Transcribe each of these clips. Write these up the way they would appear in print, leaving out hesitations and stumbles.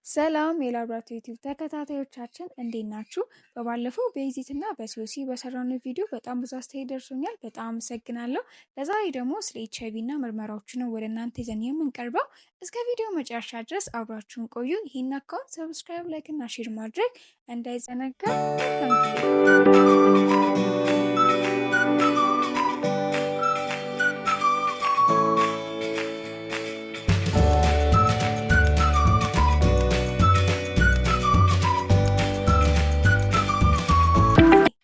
ሰላም የላብራቶሪ ዩቲዩብ ተከታታዮቻችን፣ እንዴት ናችሁ? በባለፈው በ exit እና በ COC በሰራነው ቪዲዮ በጣም ብዙ አስተያየት ደርሶኛል። በጣም አመሰግናለሁ። ለዛሬ ደግሞ ስለ ኤች አይቪ እና ምርመራዎችን ነው ወደ እናንተ ይዘን የምንቀርበው። እስከ ቪዲዮ መጨረሻ ድረስ አብራችሁን ቆዩ። ይህን account subscribe፣ like እና share ማድረግ እንዳይዘነጋ። መልካም ጊዜ።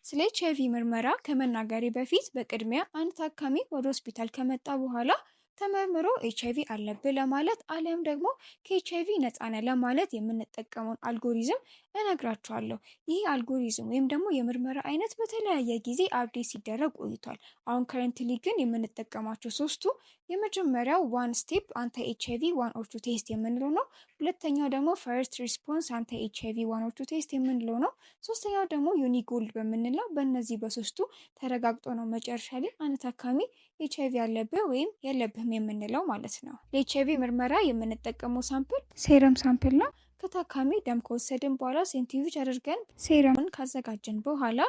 ስለ ኤችአይቪ ምርመራ ከመናገሬ በፊት በቅድሚያ አንድ ታካሚ ወደ ሆስፒታል ከመጣ በኋላ ተመርምሮ ኤችአይቪ አለብህ ለማለት አሊያም ደግሞ ከኤችአይቪ ነፃ ነህ ለማለት የምንጠቀመውን አልጎሪዝም እነግራችኋለሁ። ይህ አልጎሪዝም ወይም ደግሞ የምርመራ አይነት በተለያየ ጊዜ update ሲደረግ ቆይቷል። አሁን currently ግን የምንጠቀማቸው ሶስቱ የመጀመሪያው one step anti HIV 1 or 2 test የምንለው ነው። ሁለተኛው ደግሞ first response anti HIV 1 or 2 test የምንለው ነው። ሶስተኛው ደግሞ Uni-Gold በምንለው፣ በእነዚህ በሶስቱ ተረጋግጦ ነው መጨረሻ ላይ አንድ ታካሚ ኤች አይቪ አለብህ ወይም የለብህም የምንለው ማለት ነው። ለኤች አይቪ ምርመራ የምንጠቀመው sample serum sample ነው። ከታካሚ ደም ከወሰድን በኋላ centrifuge አድርገን serum ን ካዘጋጀን በኋላ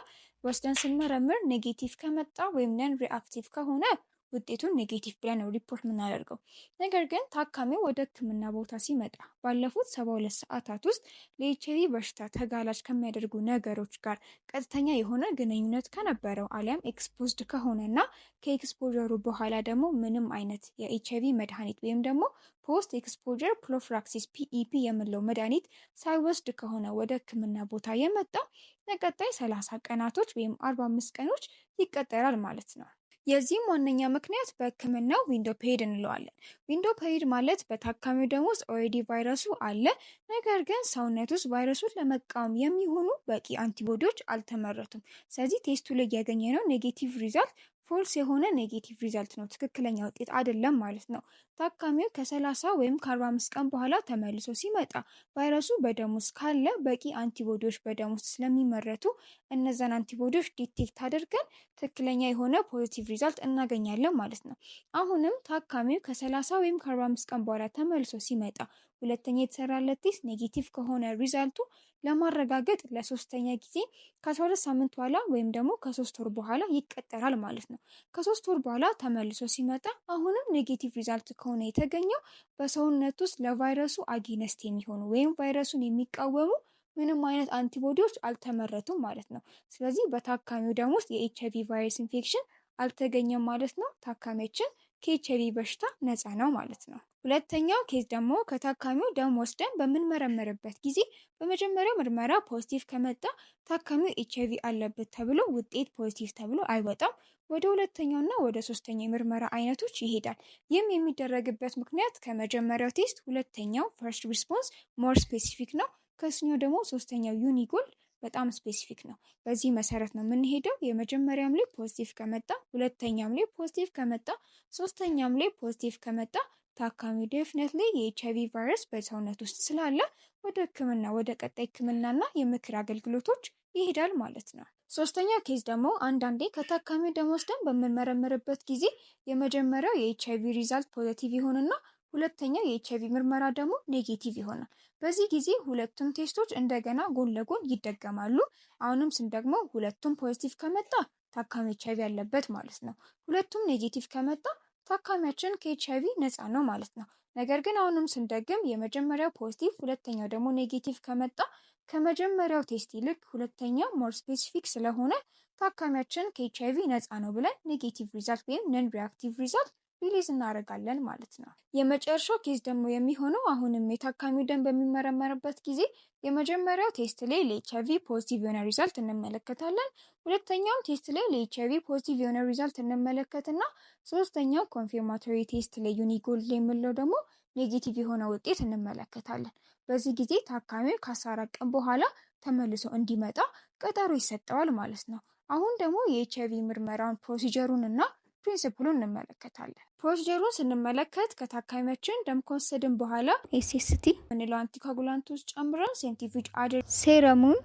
ወስደን ስንመረምር negative ከመጣ ወይም non reactive ከሆነ ውጤቱን negative ብለን ነው ሪፖርት የምናደርገው። ነገር ግን ታካሚው ወደ ሕክምና ቦታ ሲመጣ ባለፉት 72 ሰዓታት ውስጥ ለኤችአይቪ በሽታ ተጋላጭ ከሚያደርጉ ነገሮች ጋር ቀጥተኛ የሆነ ግንኙነት ከነበረው አሊያም exposed ከሆነ እና ከ exposure ኡ በኋላ ደግሞ ምንም አይነት የኤችአይቪ መድኃኒት ወይም ደግሞ post exposure prophylaxis፣ PEP የምንለው መድኃኒት ሳይወስድ ከሆነ ወደ ሕክምና ቦታ የመጣው ለቀጣይ 30 ቀናቶች ወይም 45 ቀኖች ይቀጠራል ማለት ነው። የዚህም ዋነኛ ምክንያት በህክምናው window period እንለዋለን። Window period ማለት በታካሚው ደም ውስጥ already ቫይረሱ አለ፣ ነገር ግን ሰውነት ውስጥ ቫይረሱን ለመቃወም የሚሆኑ በቂ antibody ዎች አልተመረቱም። ስለዚህ test ኡ ላይ ያገኘነው negative result false የሆነ negative result ነው፣ ትክክለኛ ውጤት አይደለም ማለት ነው። ታካሚው ከ30 ወይም ከ45 ቀን በኋላ ተመልሶ ሲመጣ ቫይረሱ በደም ውስጥ ካለ በቂ antibody ዎች በደም ውስጥ ስለሚመረቱ እነዛን antibody ዎች detect አድርገን ትክክለኛ የሆነ positive result እናገኛለን ማለት ነው። አሁንም ታካሚው ከ30 ወይም ከ45 ቀን በኋላ ተመልሶ ሲመጣ ሁለተኛ የተሰራለት test negative ከሆነ result ኡ ለማረጋገጥ ለሶስተኛ ጊዜ ከ12 ሳምንት በኋላ ወይም ደግሞ ከ3 ወር በኋላ ይቀጠራል ማለት ነው። ከ3 ወር በኋላ ተመልሶ ሲመጣ አሁንም negative result ከሆነ የተገኘው በሰውነት ውስጥ ለቫይረሱ against የሚሆኑ ወይም ቫይረሱን የሚቃወሙ ምንም አይነት antibody ዎች አልተመረቱም ማለት ነው። ስለዚህ በታካሚው ደም ውስጥ የኤችአይቪ ቫይረስ ኢንፌክሽን አልተገኘም ማለት ነው። ታካሚያችን ከኤችአይቪ በሽታ ነፃ ነው ማለት ነው። ሁለተኛው case ደግሞ ከታካሚው ደም ወስደን በምንመረምርበት ጊዜ በመጀመሪያው ምርመራ positive ከመጣ ታካሚው ኤችአይቪ አለበት ተብሎ ውጤት positive ተብሎ አይወጣም። ወደ ሁለተኛውና ወደ ሶስተኛው የምርመራ አይነቶች ይሄዳል። ይህም የሚደረግበት ምክንያት ከመጀመሪያው test ሁለተኛው first response more specific ነው። ከሱኛው ደግሞ ሶስተኛው Uni-Gold በጣም specific ነው። በዚህ መሰረት ነው የምንሄደው። የመጀመሪያም ላይ positive ከመጣ፣ ሁለተኛም ላይ positive ከመጣ፣ ሶስተኛም ላይ positive ከመጣ ታካሚው definitely የኤችአይቪ ቫይረስ በሰውነት ውስጥ ስላለ ወደ ሕክምና፣ ወደ ቀጣይ ሕክምናና የምክር አገልግሎቶች ይሄዳል ማለት ነው። ሶስተኛው case ደግሞ አንዳንዴ ከታካሚው ደም ወስደን በምንመረምርበት ጊዜ የመጀመሪያው የኤችአይቪ result positive ይሆንና ሁለተኛው የኤችአይቪ ምርመራ ደግሞ negative ይሆናል። በዚህ ጊዜ ሁለቱም test ኦች እንደገና ጎን ለጎን ይደገማሉ። አሁንም ስንደግመው ሁለቱም positive ከመጣ ታካሚ ኤችአይቪ ያለበት ማለት ነው። ሁለቱም negative ከመጣ ታካሚያችን ከኤችአይቪ ነፃ ነው ማለት ነው። ነገር ግን አሁንም ስንደግም የመጀመሪያው positive ሁለተኛው ደግሞ negative ከመጣ ከመጀመሪያው test ይልቅ ሁለተኛው more specific ስለሆነ ታካሚያችን ከኤችአይቪ ነፃ ነው ብለን negative result ወይም non reactive result release እናደርጋለን ማለት ነው። የመጨረሻው case ደግሞ የሚሆነው አሁንም የታካሚው ደም በሚመረመርበት ጊዜ የመጀመሪያው test ላይ ለኤችአይቪ positive የሆነ result እንመለከታለን። ሁለተኛውም test ላይ ለኤችአይቪ positive የሆነ result እንመለከትና ሶስተኛው confirmatory test ላይ፣ Uni-Gold የምንለው ደግሞ negative የሆነ ውጤት እንመለከታለን። በዚህ ጊዜ ታካሚው ከ14 ቀን በኋላ ተመልሶ እንዲመጣ ቀጠሮ ይሰጠዋል ማለት ነው። አሁን ደግሞ የኤችአይቪ ምርመራውን procedure ኡን እና principle ኡን እንመለከታለን። Procedure ኡን ስንመለከት ከታካሚያችን ደም ከወሰድን በኋላ SST የምንለው anticoagulant ውስጥ ጨምረን centrifuge አድርገን serum ኡን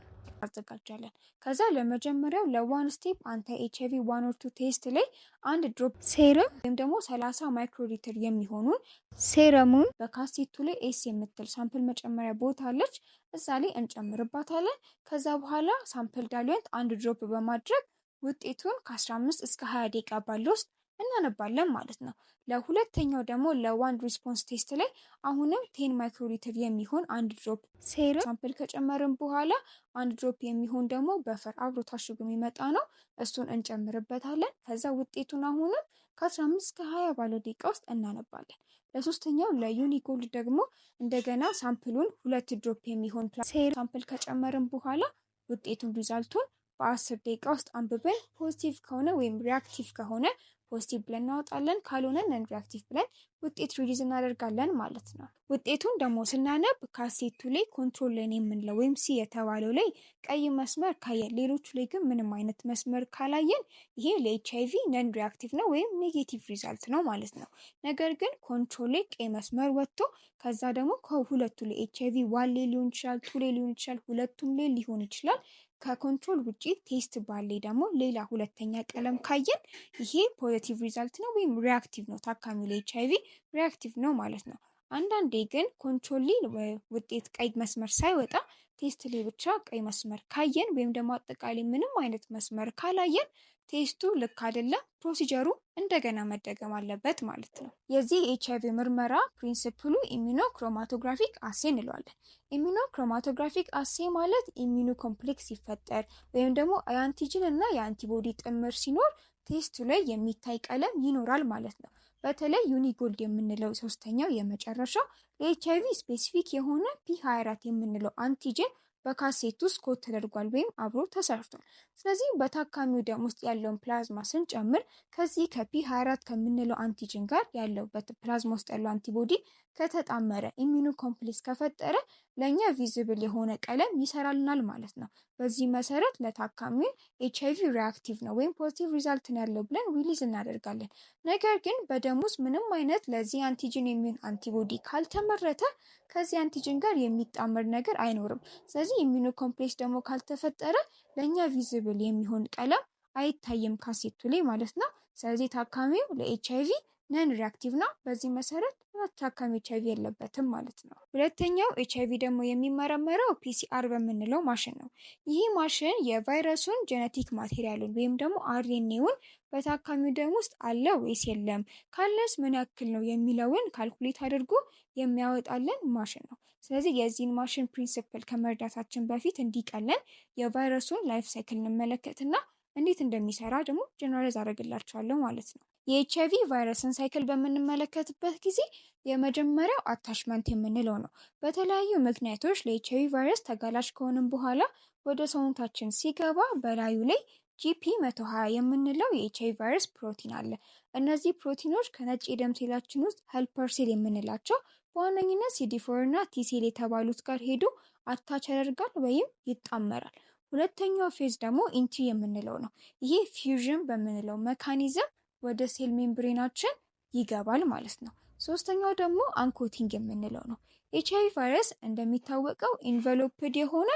አዘጋጃለን። ከዛ ለመጀመሪያው ለ one step anti HIV 1 or 2 test ላይ አንድ drop serum ወይም ደግሞ 30 microliter የሚሆኑን serum ኡን በካሴቱ ላይ S የምትል sample መጨመሪያ ቦታ አለች። እዛ ላይ እንጨምርባታለን። ከዛ በኋላ sample diluent አንድ drop በማድረግ ውጤቱን ከ15 እስከ 20 ደቂቃ ባለው ውስጥ እናነባለን ማለት ነው። ለሁለተኛው ደግሞ ለ one response test ላይ አሁንም 10 microliter የሚሆን አንድ drop serum sample ከጨመርን በኋላ አንድ drop የሚሆን ደግሞ buffer አብሮ ታሽጎ የሚመጣ ነው። እሱን እንጨምርበታለን። ከዛ ውጤቱን አሁንም ከ15 እስከ 20 ባለው ደቂቃ ውስጥ እናነባለን። ለሶስተኛው ለ Uni-Gold ደግሞ እንደገና sample ኡን ሁለት drop የሚሆን sample ከጨመርን በኋላ ውጤቱን result ኡን በ10 ደቂቃ ውስጥ አንብበን positive ከሆነ ወይም reactive ከሆነ positive ብለን እናወጣለን። ካልሆነ non reactive ብለን ውጤት release እናደርጋለን ማለት ነው። ውጤቱን ደግሞ ስናነብ ካሴቱ ላይ control line የምንለው ወይም C የተባለው ላይ ቀይ መስመር ካየን፣ ሌሎቹ ላይ ግን ምንም አይነት መስመር ካላየን ይሄ ለ HIV non reactive ነው ወይም negative result ነው ማለት ነው። ነገር ግን control ላይ ቀይ መስመር ወጥቶ ከዛ ደግሞ ከሁለቱ ላይ HIV 1 ላይ ሊሆን ይችላል፣ 2 ላይ ሊሆን ይችላል፣ ሁለቱም ላይ ሊሆን ይችላል። ከ control ውጪ test ባለ ደግሞ ሌላ ሁለተኛ ቀለም ካየን ይሄ positive result ነው ወይም reactive ነው። ታካሚው ለ HIV reactive ነው ማለት ነው። አንዳንዴ ግን control ላይ ውጤት ቀይ መስመር ሳይወጣ test ላይ ብቻ ቀይ መስመር ካየን ወይም ደግሞ አጠቃላይ ምንም አይነት መስመር ካላየን test ኡ ልክ አይደለም፣ procedure ኡ እንደገና መደገም አለበት ማለት ነው። የዚህ ኤች አይቪ ምርመራ principle ኡ immunochromatographic assay እንለዋለን። Immunochromatographic assay ማለት immune complex ሲፈጠር ወይም ደግሞ የ antigen እና የ antibody ጥምር ሲኖር test ኡ ላይ የሚታይ ቀለም ይኖራል ማለት ነው። በተለይ Uni-Gold የምንለው ሶስተኛው የመጨረሻው ለ HIV specific የሆነ P24 የምንለው antigen በካሴት ውስጥ ኮድ ተደርጓል ወይም አብሮ ተሰርቷል። ስለዚህ በታካሚው ደም ውስጥ ያለውን ፕላዝማ ስንጨምር ከዚህ ከ P24 ከምንለው antigen ጋር ያለው ፕላዝማ ውስጥ ያለው antibody ከተጣመረ immune complex ከፈጠረ ለእኛ visible የሆነ ቀለም ይሰራልናል ማለት ነው። በዚህ መሰረት ለታካሚው HIV reactive ነው ወይም positive result ነው ያለው ብለን release እናደርጋለን። ነገር ግን በደም ውስጥ ምንም አይነት ለዚህ antigen የሚሆን antibody ካልተመረተ ከዚህ antigen ጋር የሚጣመር ነገር አይኖርም። ስለዚህ immune complex ደግሞ ካልተፈጠረ ለእኛ visible የሚሆን ቀለም አይታይም ካሴቱ ላይ ማለት ነው። ስለዚህ ታካሚው ለ HIV non reactive ነው። በዚህ መሰረት ታካሚ ኤች አይቪ የለበትም ማለት ነው። ሁለተኛው ኤች አይቪ ደግሞ የሚመረመረው PCR በምንለው ማሽን ነው። ይህ ማሽን የቫይረሱን genetic material ኡን ወይም ደግሞ RNA ውን በታካሚው ደም ውስጥ አለ ወይስ የለም፣ ካለስ ምን ያክል ነው የሚለውን calculate አድርጎ የሚያወጣልን ማሽን ነው። ስለዚህ የዚህን ማሽን principle ከመረዳታችን በፊት እንዲቀለን የቫይረሱን life cycle እንመለከትና እንዴት እንደሚሰራ ደግሞ generalize አደርግላችኋለሁ ማለት ነው። የኤች አይቪ ቫይረስን cycle በምንመለከትበት ጊዜ የመጀመሪያው attachment የምንለው ነው። በተለያዩ ምክንያቶች ለኤች አይቪ ቫይረስ ተጋላጭ ከሆንም በኋላ ወደ ሰውነታችን ሲገባ በላዩ ላይ GP 120 የምንለው የኤች አይቪ ቫይረስ ፕሮቲን አለ። እነዚህ ፕሮቲኖች ከነጭ የደም ሴላችን ውስጥ helper cell የምንላቸው በዋነኝነት CD4 እና T cell የተባሉት ጋር ሄዶ attach ያደርጋል ወይም ይጣመራል። ሁለተኛው phase ደግሞ entry የምንለው ነው። ይሄ fusion በምንለው mechanism ወደ cell membrane ኣችን ይገባል ማለት ነው። ሶስተኛው ደግሞ uncoating የምንለው ነው። ኤች አይቪ ቫይረስ እንደሚታወቀው enveloped የሆነ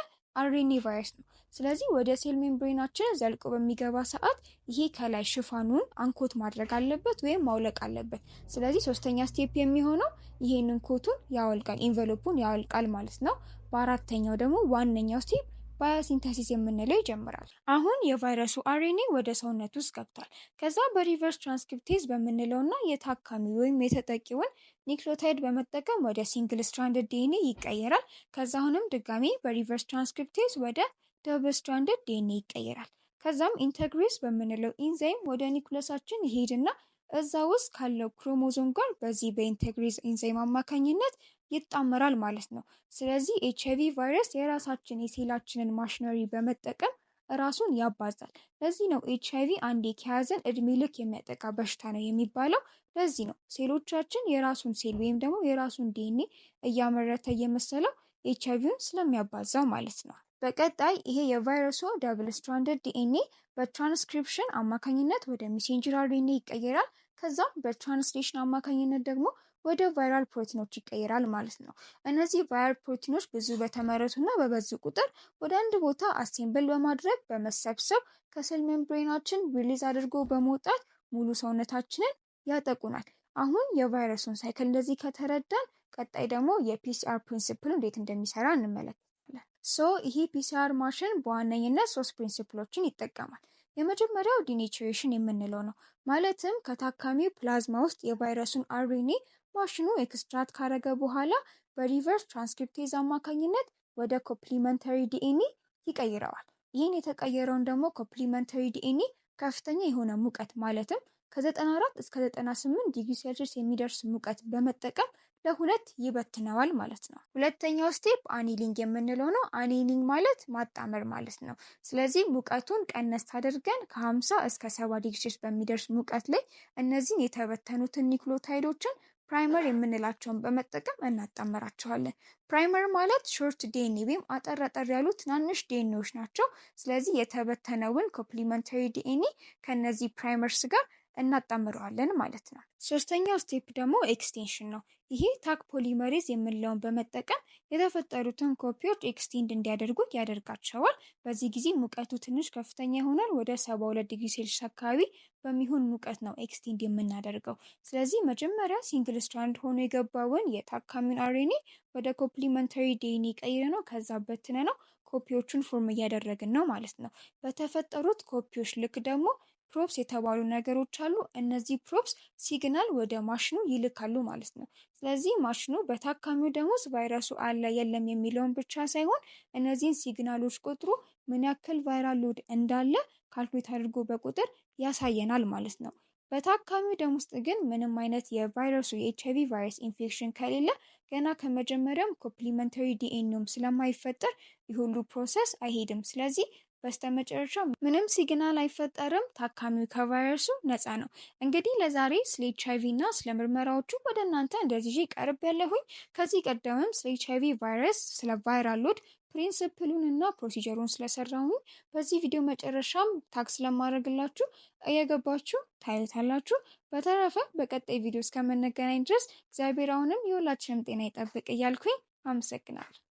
RNA ቫይረስ ነው። ስለዚህ ወደ cell membrane ኣችን ዘልቆ በሚገባ ሰዓት ይሄ ከላይ ሽፋኑን uncoat ማድረግ አለበት ወይም ማውለቅ አለበት። ስለዚህ ሶስተኛ step የሚሆነው ይሄንን ኮቱን ያወልቃል፣ envelope ኡን ያወልቃል ማለት ነው። በአራተኛው ደግሞ ዋነኛው step biosynthesis የምንለው ይጀምራል። አሁን የቫይረሱ RNA ወደ ሰውነት ውስጥ ገብቷል። ከዛ በሪቨርስ ትራንስክሪፕቴዝ በምንለውና የታካሚ ወይም የተጠቂውን nucleotide በመጠቀም ወደ single stranded DNA ይቀየራል። ከዛ አሁንም ድጋሚ በሪቨርስ ትራንስክሪፕቴዝ ወደ double stranded DNA ይቀየራል። ከዛም integrase በምንለው ኢንዛይም ወደ ኒኩለሳችን ይሄድና እዛ ውስጥ ካለው ክሮሞዞም ጋር በዚህ በ integrase ኢንዛይም አማካኝነት ይጣመራል ማለት ነው። ስለዚህ ኤች አይቪ ቫይረስ የራሳችን የሴላችንን ማሽነሪ በመጠቀም ራሱን ያባዛል። ለዚህ ነው ኤች አይቪ አንዴ ከያዘን እድሜ ልክ የሚያጠቃ በሽታ ነው የሚባለው። ለዚህ ነው ሴሎቻችን የራሱን ሴል ወይም ደግሞ የራሱን ዲኤንኤ እያመረተ እየመሰለው ኤች አይቪውን ስለሚያባዛው ማለት ነው። በቀጣይ ይሄ የቫይረሱ ደብል ስትራንድድ ዲኤንኤ በትራንስክሪፕሽን አማካኝነት ወደ messenger RNA ይቀየራል። ከዛም በ translation አማካኝነት ደግሞ ወደ viral ፕሮቲኖች ይቀየራል ማለት ነው። እነዚህ viral ፕሮቲኖች ብዙ በተመረቱና በበዙ ቁጥር ወደ አንድ ቦታ assemble በማድረግ በመሰብሰብ ከ cell membrane ኣችን release አድርጎ በመውጣት ሙሉ ሰውነታችንን ያጠቁናል። አሁን የቫይረሱን cycle እንደዚህ ከተረዳን ቀጣይ ደግሞ የ PCR principle ኡ እንዴት እንደሚሰራ እንመለከታለን። So ይሄ PCR machine በዋነኝነት ሶስት principle ኦችን ይጠቀማል። የመጀመሪያው denaturation የምንለው ነው። ማለትም ከታካሚው ፕላዝማ ውስጥ የቫይረሱን RNA ማሽኑ extract ካረገ በኋላ በሪቨርስ ትራንስክሪፕቴዝ አማካኝነት ወደ complementary DNA ይቀይረዋል። ይህን የተቀየረውን ደግሞ complementary DNA ከፍተኛ የሆነ ሙቀት ማለትም ከ94 እስከ 98 ዲግሪ ሴልሲየስ የሚደርስ ሙቀት በመጠቀም ለሁለት ይበትነዋል ማለት ነው። ሁለተኛው step annealing የምንለው ነው። Annealing ማለት ማጣመር ማለት ነው። ስለዚህ ሙቀቱን ቀነስ አድርገን ከ50 እስከ 70 ዲግሪ ሴልሲየስ በሚደርስ ሙቀት ላይ እነዚህን የተበተኑትን nucleotide ኦችን primer የምንላቸውን በመጠቀም እናጣመራቸዋለን። Primer ማለት short DNA ወይም አጠር አጠር ያሉ ትናንሽ ዲኤንኤዎች ናቸው። ስለዚህ የተበተነውን complementary DNA ከነዚህ primers ጋር እናጣምረዋለን ማለት ነው። ሶስተኛው step ደግሞ extension ነው። ይሄ Taq polymerase የምንለውን በመጠቀም የተፈጠሩትን copy ዎች extend እንዲያደርጉ ያደርጋቸዋል። በዚህ ጊዜ ሙቀቱ ትንሽ ከፍተኛ ይሆናል። ወደ 72 ዲግሪ ሴልሲየስ አካባቢ በሚሆን ሙቀት ነው extend የምናደርገው። ስለዚህ መጀመሪያ single strand ሆኖ የገባውን የታካሚውን RNA ወደ complementary DNA ቀይረነው ከዛ በትነነው copy ዎቹን form እያደረግን ነው ማለት ነው። በተፈጠሩት ኮፒዎች ልክ ደግሞ probes የተባሉ ነገሮች አሉ። እነዚህ probes signal ወደ ማሽኑ ይልካሉ ማለት ነው። ስለዚህ ማሽኑ በታካሚው ደም ውስጥ ቫይረሱ አለ የለም የሚለውን ብቻ ሳይሆን እነዚህን signal ኦች ቆጥሮ ምን ያክል viral load እንዳለ calculate አድርጎ በቁጥር ያሳየናል ማለት ነው። በታካሚው ደም ውስጥ ግን ምንም አይነት የቫይረሱ የኤች አይቪ ቫይረስ ኢንፌክሽን ከሌለ ገና ከመጀመሪያውም complementary DNA ውም ስለማይፈጠር ይህ ሁሉ process አይሄድም። ስለዚህ በስተመጨረሻ ምንም signal አይፈጠርም። ታካሚው ከቫይረሱ ነፃ ነው። እንግዲህ ለዛሬ ስለ ኤች አይቪ እና ስለ ምርመራዎቹ ወደ እናንተ እንደዚህ ይዤ ቀርቤያለሁኝ። ከዚህ ቀደምም ስለ ኤች አይቪ ቫይረስ፣ ስለ viral load principle ኡን እና procedure ኡን ስለሰራሁኝ በዚህ ቪዲዮ መጨረሻም tag ስለማድረግላችሁ እየገባችሁ ታዩታላችሁ። በተረፈ በቀጣይ ቪዲዮ እስከምንገናኝ ድረስ እግዚአብሔር አሁንም የሁላችንም ጤና ይጠብቅ እያልኩኝ አመሰግናለሁ።